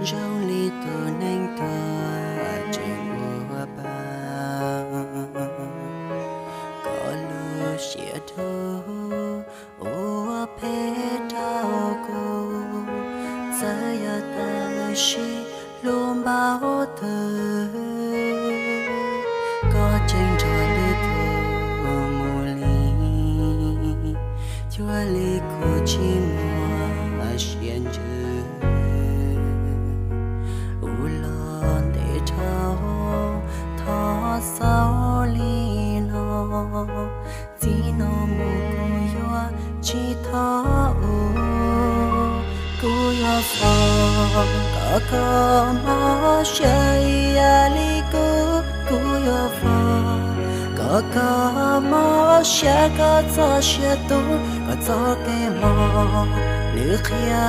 Zoo li tus neeg tuag tseem ua pa, koj lub siab dub ua phem rau kuv. Txawm yog tam sim hlub npaum twg, koj tseem nrog lwm tus mus li, cuag li kuv tsis muaj siab ntsws. Kuv los ntev dhau, thov xaus li no, txij no mus kuv yuav tsis thov ub. Kuv yuav foom kom koj mob siab ib yam li kuv, kuv yuav foom kom koj mob siab, koj txoj sia tu, koj txoj kev mob lwm qhia,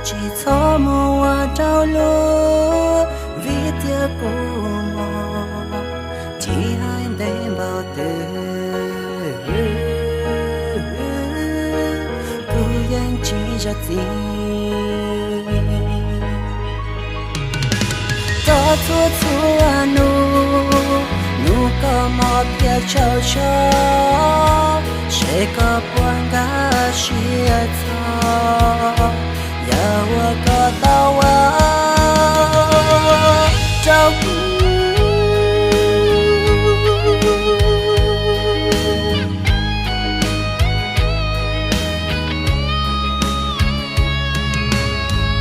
tsis txhob mus ua rau luag, vim tias kuv mob tsis hais ntev npaum twg, kuv yeej tsis zam txim. Txog txhua txhua hnub, hnub koj mob thiab txhaum siab, seb koj puas nkag siab txog yam uas koj tau ua rau kuv.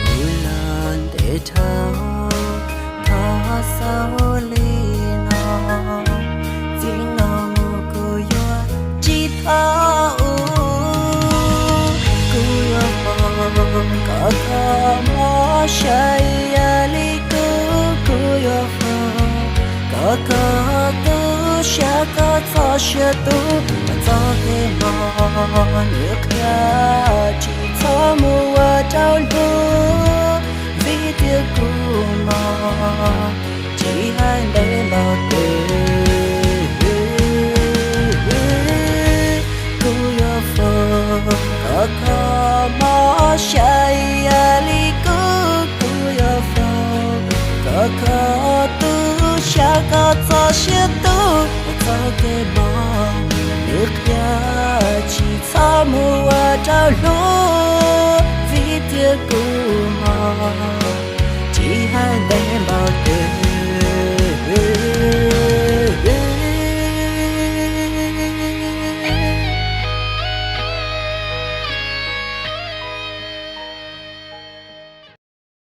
Kuv los ntev dhau, thov xaus li no, txij no mus kuv yuav tsis thov ub. Kuv yuav foom kom koj mob siab ib yam li kuv, kuv yuav foom kom koj tu siab, koj txoj sia tu, koj txoj kev mob lwm qhia, tsis txhob mus ua rau luag, vim tias kuv mob tsis hais ntev npaum twg, kuv yuav foom kom koj mob siab ib yam li kuv, kuv yuav foom kom koj tu siab, koj txoj sia tu, koj txoj kev mob lwm qhia, tsis txhob mus ua rau luag, vim tias kuv mob tsis hais ntev npaum twg,